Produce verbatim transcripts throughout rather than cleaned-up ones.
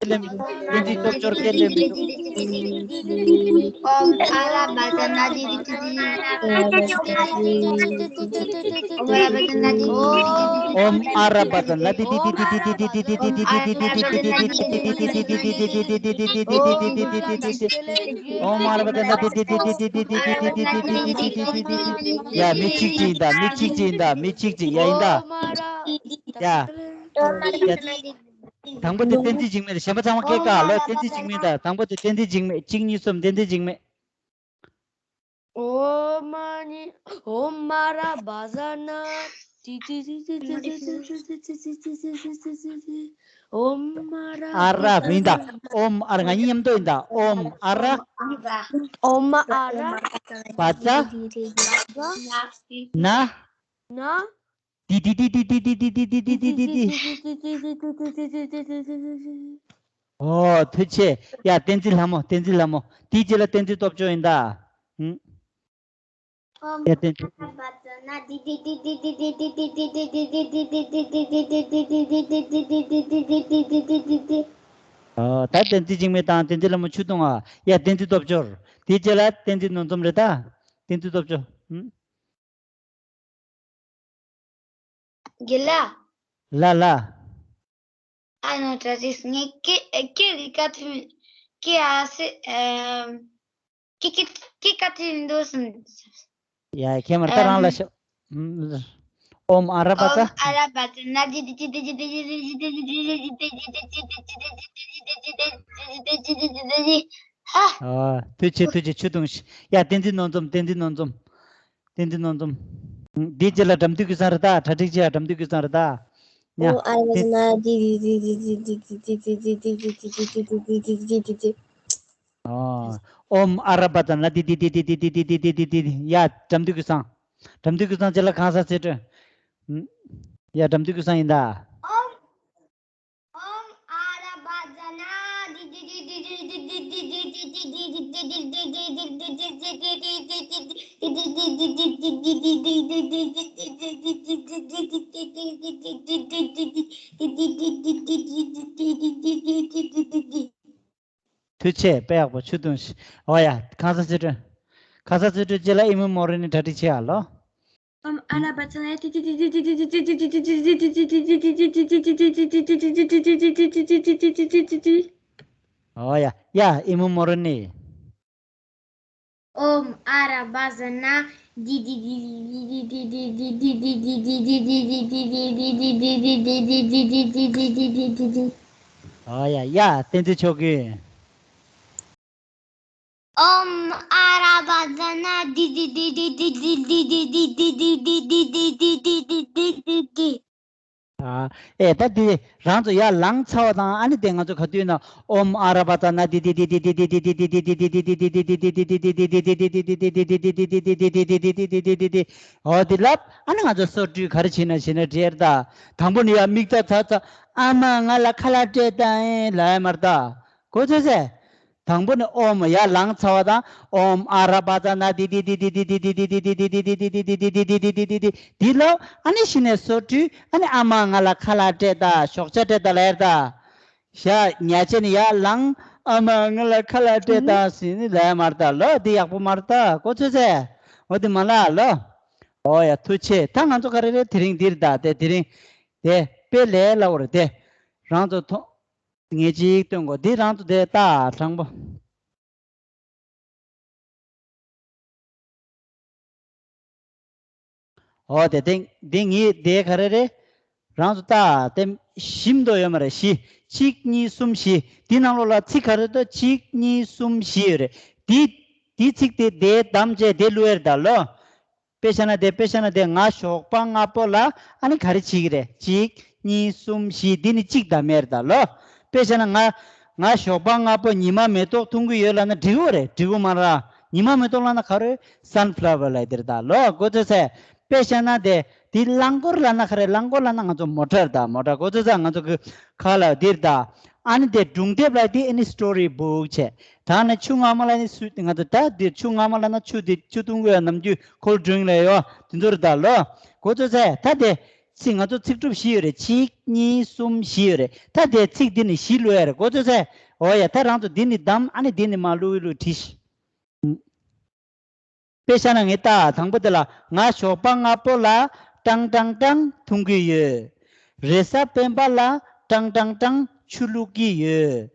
སྐད་ལེན་མི་འདུག་བསྟན་འཛིན་སྟོབས་འབྱོར་སྐད་ལེན་མི་འདུག་ཨོམ་ཨ་ར་བ་ཛ་ན་དི་དི་དི་དི་དི། ཨོམ་ཨ་ར་བ་ཛ་ན་དི་དི་དི་དི་དི། ཨོམ་ཨ་ར་བ་ཛ་ན་དི་དི་དི་དི་དི། ཨོམ་ཨ་ར་བ་ཛ་ན་དི་དི་དི་དི་དི་དི། ཨོམ་ཨ་ར་བ་ཛ་ན་དི་དི་དི་དི་དི་དི། ཡ་མི་གཅིག་ཅིག་ཡིན་ད། མི་གཅིག་ཅིག་ཡིན་ད། མི་གཅིག་ཅིག་ཡ་ཡིན་ད། ཡ། ཡ། དང་པོ་དེ་བསྟན་འཛིན་འཇིགས་མེད་རེད། གཞན་པ་ཚང་མ་སྐད་བཀག་ལོ། བསྟན་འཛིན་འཇིགས་མེད་དང་། དང་པོ་དེ་བསྟན་འཛིན་འཇིགས་མེད། གཅིག་གཉིས་གསུམ། བསྟན་འཛིན་འཇིགས་མེད། ཨོ་མ་ནི། ཨོམ་ཨ་ར་བ་ཛ་ན་དི་དི་དི། ཨོམ་ཨ་ར། ཨ་ར་མིན་ད། ཨོམ་ཨ་ར། ང་གཉིས་མཉམ་དུ་ཡིན་ད། ཨོམ་ཨ་ར། ཨོམ་ཨ་ར། བ་ཛ་ན། ན། དི་དི་དི་དི། ཨོ་ཐུགས་རྗེ་ཆེ། ཡ་བསྟན་འཛིན་ལྷ་མོ། བསྟན་འཛིན་ལྷ་མོ། དེའི་རྗེས་ལ་བསྟན་འཛིན་སྟོབས་འབྱོར་ཡིན་ད། ཧུམ། ཡ་བསྟན་འཛིན། ཨོ་ད་བསྟན་འཛིན་འཇིགས་མེད་དང་བསྟན་འཛིན་ལྷ་མོ་ཆུ་བཏུང་ཨ། ཡ་བསྟན་འཛིན་སྟོབས་འབྱོར། དེའི་རྗེས་ལ་བསྟན་འཛིན་ནོར་འཛོམས་རེད་ད། བསྟན་འཛིན་སྟོབས་འབྱོར། ཧུམ། དགེ་ལགས། ལ་ལ། ཨ་ནོ་ཏྲ་ཏིས་ངས་ཀེ་ཀེ་རི་ཀ་ཐུ་ཀེ་ཨ་སེ་ཨམ་ཀེ་ཀེ་ཀེ་ཀ་ཐུ་འདུག་སམ། ཡ་ཁྱེད་མར་ད་རང་ལ་ཤོག་ཨོམ་ཨ་ར་བ་ཙ། ཨོམ་ཨ་ར་བ་ཙ་ན་དི་དི་དི། ཧ། ཨ་ཐུགས་རྗེ་ཆེ། ཐུགས་རྗེ་ཆེ། ཆུ་བཏུང་ཤིག་ཡ་བསྟན་འཛིན་ནོར་འཛོམས། བསྟན་འཛིན་ནོར་འཛོམས། བསྟན་འཛིན་ནོར་འཛོམས། འདིའི་རྗེས་ལ་དགྲ་འདུལ་ཀུན་བཟང་རེད་ད། གྲ་སྒྲིག་བྱེད་ཡ། དགྲ་འདུལ་ཀུན་བཟང་རེད་ད། ཡ། ཨོ་ཨ་ར་བ་ཙ་ན་དི་དི་དི། ཨོ། ཨོམ་ཨ་ར་བ་ཙ་ན་དི་དི་དི། ཡ་དགྲ་འདུལ་ཀུན་བཟང་། དགྲ་འདུལ་ཀུན་བཟང་རྗེས་ལ་གང་ཟག་ཚིག་གྲོལ། ཡ་དགྲ་འདུལ་ཀུན་བཟང་ཡིན་ད། ཨོམ་ཨ་ར་བ་ཛ་ན་དི་དི་དི། ཐུགས་རྗེ་ཆེ། དཔེ་ཡག་པོ། ཆུ་བཏུང་ཤིག་ཨོ་ཡ་གང་ཟག་ཚིག་གྲོལ། གང་ཟག་ཚིག་གྲོལ་རྗེས་ལ་ཨི་མོ་མོ་རེ་ནི་གྲ་སྒྲིག་བྱེད་ཡ་ལོ། ཨོམ་ཨ་ར་བ་ཙ་ན་དི་དི་དི། ཨོ་ཡ་ཡ་ཨི་མོ་མོ་རེ་ནི། ཨོམ་ཨ་ར་བ་ཛ་ན་དི་དི་དི། ཨོ་ཡ་ཡ་བསྟན་འཛིན་ཆོས་སྐྱིད། ཨོམ་ཨ་ར་བ་ཛ་ན་དི་དི་དི། ཨ་ཨེ་ད་དེ་རང་ཚོ་ཡར་ལངས་ཚར་བ་དང་། ཨ་ནི་དེ་ང་ཚོ་ག་དུས་ན་ཨོམ་ཨ་ར་བ་ཙ་ན་དི་དི་དི། ཨོ་དེ་ལབ། ཨ་ནི་ང་ཚོ་སོ་བཀྲུས་ག་རེ་བྱེད་ན་བྱེད་ན་འགྲིག་ད། དང་པོ་ནི་ཡར་མིག་ཏོ་ཚ་ཚ། ཨ་མ་ང་ལ་ཁ་ལག་སྤྲད་དང་ལབ་ཡ་མ་རེད་ད། གོ་ཚོད་ཟེ། དང་པོ་ནི་ཨོམ་ཡར་ལངས་ཚར་བ་དང་། ཨོམ་ཨ་ར་བ་ཙ་ན་དི་དི་དི། འདི་ལབ། ཨ་ནི་གཞི་ནས་སོ་བཀྲུས། ཨ་ནི་ཨ་མ་ང་ལ་ཁ་ལག་སྤྲད་དང་། ཞོགས་ཇ་སྤྲད་དང་ལབ་ཡ་རེད་ད། ཤ་ཉལ་བྱས་ནས་ཡར་ལངས། ཨ་མ་ང་ལ་ཁ་ལག་སྤྲད་དང་ཟེར་ནས་ལབ་ཡ་མ་རེད་ད་ལོ། འདི་ཡག་པོ་མ་རེད་ད། གོ་ཚོད་ཟེ། འོ་དེ་མ་ལབ་ལོ། ཨོ་ཡ་ཐུགས་རྗེ་ཆེ། ད་ང་ཚོ་ག་རེ་རེད། དེ་རིང་འདིར་ད་དེ་དེ་རིང་དེ་དཔེ་ལས་སླ་བོ་རེད་དེ། རང་ཚོ་ཐོ། ངས་ཅིག་སྟོན་གོ། འདི་རང་ཚོ་དེ་ལྟ་དྲང་པོ། ཨོ་དེ་དེ་འདི་ངས་དེ་ག་རེ་རེད། རང་ཚོ་ལྟ་དེ་ཞིམ་དོ་ཡོད་མ་རེད། བཞི། གཅིག་གཉིས་གསུམ་བཞི། འདི་ནང་ལོགས་ལ་ཚིག་ག་རེ་འདུག་གཅིག་གཉིས་གསུམ་བཞི་ཡོད་རེད། འདི་འདི་ཚིག་དེ་དེ་བདམས་བྱས་དེ་བླུགས་ཡ་རེད་ད་ལོ། དཔེ་བཞག་ན་དེ། དཔེ་བཞག་ན་དེ། ང་ཞོགས་པ་སྔ་པོ་ལ་ཨ་ནི་ག་རེ་བྱེད་ཀྱི་རེད། གཅིག་གཉིས་གསུམ་བཞི། འདི་ནི་གཅིག་དང་མེད་རེད་ད་ལོ། དཔེ་བཞག་ན་ང་ང་ཞོགས་པ་སྔ་པོ་ཉི་མ་མེ་ཏོག་འཐུང་གི་ཡོད་ལབ་ན་འགྲིག་གི་རེད། འགྲིག་གི་མ་རེད། ཉི་མ་མེ་ཏོག་ལབ་ན་ག་རེ། སན་ཕ་ལ་ཝར་ལབ་དེ་རེད་ད་ལོ། གོ་ཚོད་ཟེ། དཔེ་བཞག་ན་དེ། འདི་རླངས་འཁོར་ལབ་ན་ག་རེ། རླངས་འཁོར་ལབ་ན་ང་ཚོ་མོ་ཊར་ད། མོ་ཊར། གོ་ཚོད་ཟེ། ང་ཚོ་གི་ཁ་ལ་འདི་རེད་ད། ཨ་ནི་དེ་སྒྲུང་དེབ་ལབ་དེ་ཨ་ནི་སི་ཊོ་རི་བུག་བྱས། ད་ནི་ཆུ་མངར་མོ་ལབ་ནི་སུ། ང་ཚོ་ད་འདི་ཆུ་མངར་མོ་ལབ་ན་ཆུ་དེ་ཆུ་བཏུང་གི་ཡོད། ནམ་རྒྱུན་ཁོལ་ཌི་རིང་ལབ་ཡོད། དེ་ཚོ་རེད་ད་ལོ། གོ་ཚོད་ཟེ། ད་དེ་ ཚིག་ང་ཚོ་ཚིག་གྲུབ་བཞི་ཡོད་རེད། གཅིག་གཉིས་གསུམ་བཞི་ཡོད་རེད། ད་དེ་ཚིག་འདི་ནི་བཞི་ཀློག་ཡ་རེད། གོ་ཚོད་ཚད། འོ་ཡ། ད་རང་ཚོ་འདི་ནི་བདམས། ཨ་ནི་འདི་ནི་མ་ཀློག་ཀློག་བྲིས་ཤིག་དཔེ་བཞག་ན་ངས་ལྟ། དང་པོ་དེ་ལ། ང་ཞོགས་པ་སྔ་པོ་ལ་ཀྲང་ཀྲང་ཀྲང་འཐུང་གི་ཡོད། རེས་གཟའ་སྤེན་པ་ལ་ཀྲང་ཀྲང་ཀྲང་ཆུ་བླུག་གི་ཡོད།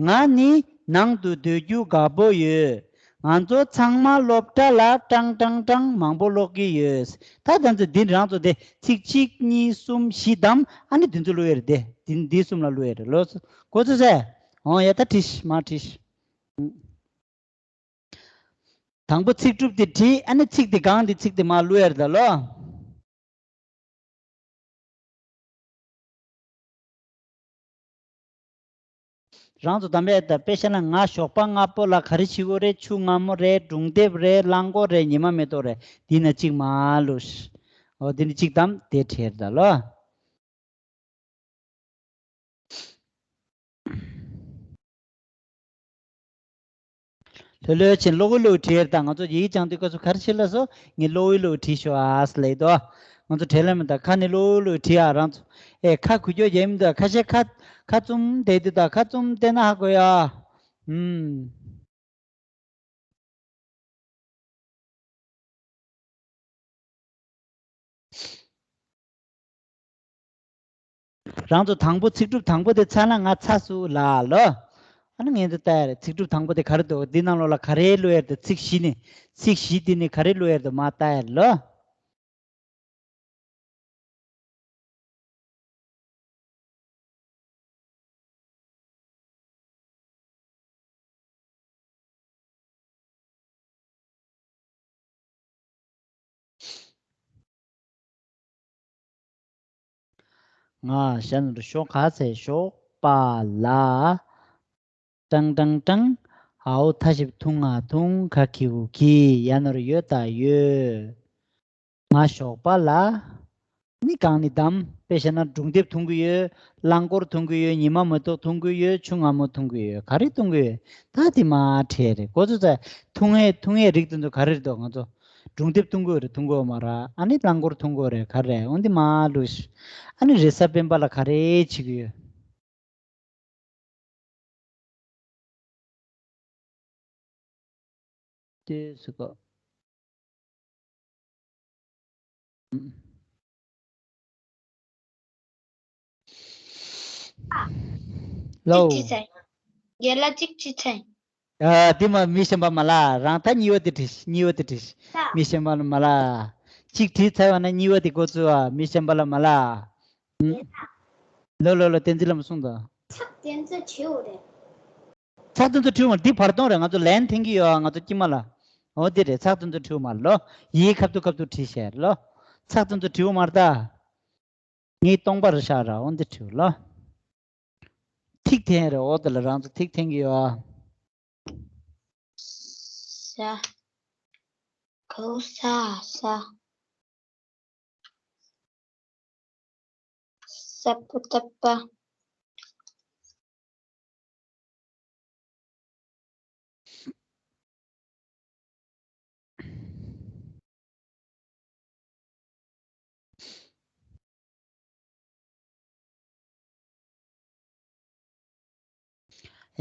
ང་ནི་ནང་དུ་སྡོད་རྒྱུ་དགའ་པོ་ཡོད། ང་ཚོ་ཚང་མ་སློབ་གྲྭ་ལ་ཀྲང་ཀྲང་ཀྲང་མང་པོ་ཀློག་གི་ཡོད། ད་ད་ཚོ་འདི་རང་ཚོ་དེ་ཚིག་གཅིག་གཉིས་གསུམ་བཞི་བདམས། ཨ་ནི་འདི་ཚོ་ཀློག་ཡ་རེད་དེ། འདི་འདི་གསུམ་ལ་ཀློག་ཡ་རེད་ལོ། གོ་ཚོད་ཚད། འོ་ཡ། ད་བྲིས་མ་བྲིས། དང་པོ་ཚིག་གྲུབ་དེ་བྲིས། ཨ་ནི་ཚིག་དེ་གང་དེ་ཚིག་དེ་མ་ཀློག་ཡ་རེད་ད་ལོ། རང་ཚོ་དམ་པས་ད་དཔེ་བཤད་ན། ང་ཞོགས་པ་སྔ་པོ་ལ་ག་རེ་བྱེད་དགོས་རེད། ཆུ་མངར་མོ་རེད། སྒྲུང་དེབ་རེད། རླངས་འཁོར་རེད། ཉི་མ་མེ་ཏོག་རེད། འདི་ན་གཅིག་མ་ཀློག་ཤིག་འོ་འདི་ནི་གཅིག་བདམས། དེ་བྲིས་ད་ལོ། ལྷོད་ལྷོད་བྱས་ཀློག་ཀློག་བྲིས་ཡ་རེད་ད། ང་ཚོ་ཡིག་སྦྱང་དུས་སྐབས་སུ་ག་རེ་བྱེད་ལབ་སོང་། ངས་ཀློག་ཀློག་བྲིས་ཤོག་ཨ་ཟེར་ལབ་ཡོད་དོ། ང་ཚོ་བྲེལ་ལ་མི་འདུག་ཁ་ནས་ཀློག་ཀློག་བྲིས་ཨ། རང་ཚོ་ཨེ་ཁ་འགུལ་སྐྱོད་བྱེད་མི་འདུག་ཁ་ཤས་ཁ་ཁ་བཙུམ་བསྡད་དུས་ད། ཁ་བཙུམ་བསྡད་ན་ཧ་གོ་ཡ། ཨུམ། རང་ཚོ་དང་པོ་ཚིག་གྲུབ་དང་པོ་དེ་ཚར་ན་ང་ཚ་སུ་ལ་ལོ། ཨ་ནི་ངས་འདི་ལྟ་ཡ་རེད། ཚིག་གྲུབ་དང་པོ་དེ་ག་རེ་འདུག་འདི་ནང་ལོགས་ལ་ག་རེ་ཀློག་ཡ་རེད། ཚིག་བཞི་ནི། ཚིག་བཞི་འདི་ནི་ག་རེ་ཀློག་ཡ་རེད་འདུག་མར་ལྟ་ཡ་རེད་ལོ། ང་ཞ་ནུ་རུ་ཞོགས་ཁ་ཚེ་ཞོགས་པ་ལ། ཀྲང་ཀྲང་ཀྲང་། ཨའོ་ཐ་ཞིབ་ཐུང་ང་ཐུང་ཁ་ཁིའུ་ཁི། ཡ་ནོར་ཡོད་ད་ཡོད། ང་ཞོགས་པ་ལ། ནི་གང་ནི་བདམས། དཔེ་བཤད་ན་སྒྲུང་དེབ་འཐུང་གི་ཡོད། རླངས་འཁོར་འཐུང་གི་ཡོད། ཉི་མ་མེ་ཏོག་འཐུང་གི་ཡོད། ཆུ་མངར་མོ་འཐུང་གི་ཡོད། ག་རེ་འཐུང་གི་ཡོད། ད་དེ་མ་བྲིས་རེད། གོ་ཚོད་ཚད། འཐུང་ཡས་འཐུང་ཡས་རིགས་དེ་ཚོ་ག་རེ་རེད་འདུག་ང་ཚོ་སྒྲུང་དེབ་འཐུང་གི་ཡོད་རེད། འཐུང་གི་ཡོད་མ་རེད། ཨ་ནི་རླངས་འཁོར་འཐུང་གི་ཡོད་རེད། ག་རེ་རེད། འོན་ཏེ་མ་ལུས། ཨ་ནི་རེས་གཟའ་སྤེན་པ་ལ་ག་རེ་བྱེད་ཀྱི་ཡོད། ཏེ་སུ་གོ། ལོ། གཅིག་བྱས། རྒན་ལགས་གཅིག་བྱས། ཨ་དེ་མ་མི་གཞན་པ་མ་ལ་རང་ད་གཉིས་པ་དེ་བྲིས། གཉིས་པ་དེ་བྲིས། མི་གཞན་པ་ལ་མ་ལ། གཅིག་བྲིས་ཚར་བ་ན་གཉིས་པ་དེ་འགོ་ཚུགས་ཨ། མི་གཞན་པ་ལ་མ་ལ། ལོ་ལོ་ལོ། བསྟན་འཛིན་ལམ་གསུངས་དང་། ཚེག་དེ་ཚོ་བྲིས་ཡོད་རེད། ཚེག་དེ་ཚོ་བྲིས་ཡོད་མ་རེད། འདི་བར་སྟོང་རེད། ང་ཚོ་ལན་འཐེན་གྱི་ཡོད་ཨ། ང་ཚོ་དཀྱིལ་མ་ལ། འོ་དེ་རེད། ཚེག་དེ་ཚོ་བྲིས་ཡོད་མ་རེད་ལོ། ཡིའི་ཁ་ཐུག་ཁ་ཐུག་བྲིས་བཞག་རེད་ལོ། ཚེག་དེ་ཚོ་བྲིས་ཡོད་མ་རེད་ད། ངའི་སྟོང་པ་རེད་ཤག་ར། འོ་འདི་བྲིས་ལོ། ཐིག་འཐེན་རེད། འོ་དེ་ལ་རང་ཚོ་ཐིག་འཐེན་གྱི་ཡོད་ཨ། ས། གོ་ས་ས། ས་པ་ཏ་པ།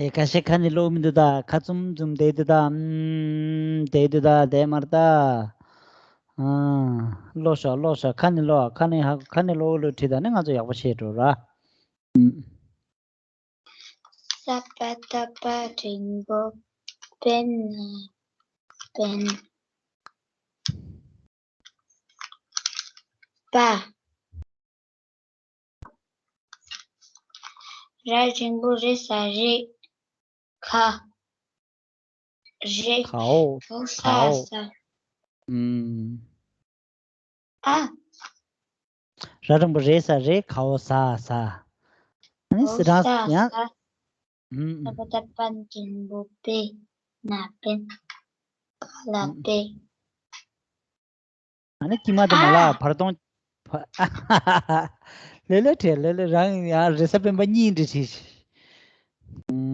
ཨེ་ཁ་ཤས་ཁ་ནས་ཀློག་མི་འདུག་ད། ཁ་བཙུམ་བཙུམ་བསྡད་འདུག་ད། ཨུམ། བསྡད་འདུག་ད། བསྡད་མ་རེད་ད། ཨ། ཀློག་ཤོག་ཀློག་ཤོག་ཁ་ནས་ཀློག་ཁ་ནས་ཧ་ཁ་ནས་ཀློག་ཀློག་བྲིས་ད་ནི་ང་ཚོ་ཡག་པོ་ཤེས་འགྲོ་ར། ཨུམ། ས་པ་ཏ་པ་འགྲེང་བུ་པེ་ན་པེན། པ། ར་འགྲེང་བུ་རེ་ས་རེད། ག། རེ། གའོ། གའོ་ས་གའོ་ས། ཨུམ། ཨ། ར་འགྲེང་བུ་རེ་ས་རེ། གའོ་ས་ས། ཨ་ནི་གའོ་སི་རང་ས་ཡང་། ས། ཨུམ། ཨུམ། ད་པ་ད་པ་འགྲེང་བུ་པེ་ན་པེན། ག་ལ་ཨུམ། པེ། ཨ་ནི་དཀྱིལ་མ་དེ་མ་ལ་ཨ། བར་སྟོང་། ལེ་ལེ་བྲིས། ལེ་ལེ་རང་ཡང་རེས་གཟའ་སྤེན་པ་གཉིས་འདྲ་བྲིས། ཨུམ།